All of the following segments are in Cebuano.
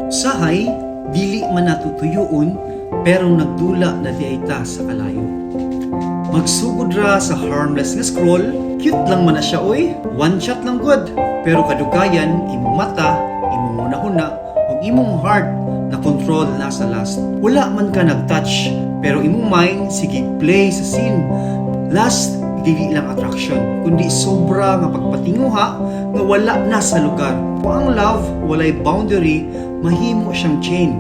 Usahay, dili man nato tuyoon, pero nagdula na diay ta sa kalayo. Magsugod ra sa harmless nga scroll, cute lang man na siya oy, one shot lang gud. Pero kadugayan, imong mata, imong hunahuna, ug imong heart na control na sa lust. Wala man ka nag-touch, pero imong mind sige play sa scene. Lust, dili lang attraction, kundi sobra nga pagpatinguha nga wala na sa lugar. Kung ang love walay boundary, mahimo siyang chain.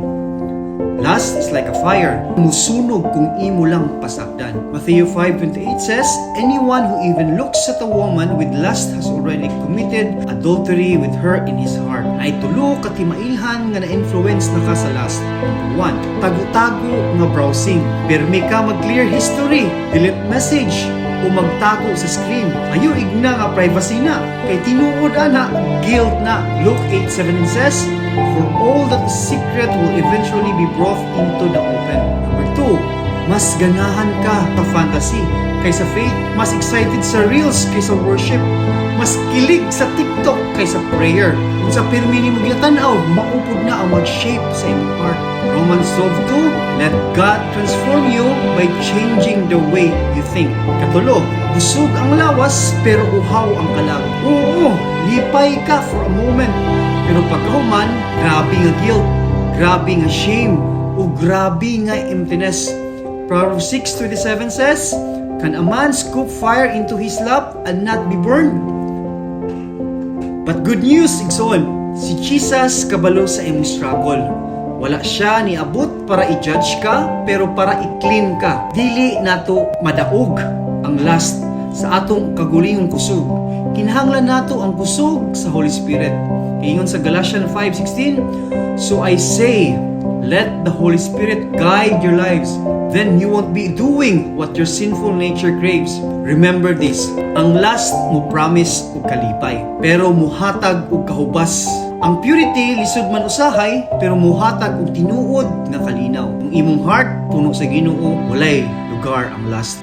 Lust is like a fire, musunog kung imo lang pasagdan. Matthew 5:28 says, "Anyone who even looks at a woman with lust has already committed adultery with her in his heart." Naay tulo ka timailhan nga na-influence na ka sa lust. Number 1, tago-tago nga browsing. Pirmi ka mag-clear history, delete message, o magtago sa screen. Ayo igna nga privacy na. Kay tinuod ana, guilt na. Luke 8:7 says, "For all that is secret will eventually be brought into the open." Number 2, mas ganahan ka sa fantasy kaysa faith, mas excited sa reels kaysa worship, mas kilig sa TikTok kaysa prayer. Kung sa pirmi nimo ginatan-aw, mao pud na ang mag-shape sa imong heart. Romans 12:2, "Let God transform you by changing the way you think." Katulo, busog ang lawas pero uhaw ang kalag. Oo, lipay ka for a moment. Pero pagkahuman, grabe nga guilt, grabe nga shame, o grabe nga emptiness. Proverbs 6:27 says, "Can a man scoop fire into his lap and not be burned?" But good news, igsoon, si Jesus kabalo sa imong struggle. Wala siya niabot para i-judge ka, pero para i-clean ka. Dili nato madaog ang lust sa atong kaugalingong kusog. Kinahanglan nato ang kusog sa Holy Spirit. Ingon sa Galatians 5:16, "So I say, let the Holy Spirit guide your lives. Then you won't be doing what your sinful nature craves." Remember this, ang lust mo promise og kalipay, pero muhatag og kahubas. Ang purity lisod man usahay, pero muhatag og tinuod nga kalinaw. Kung imong heart puno sa Ginoo, walay lugar ang lust.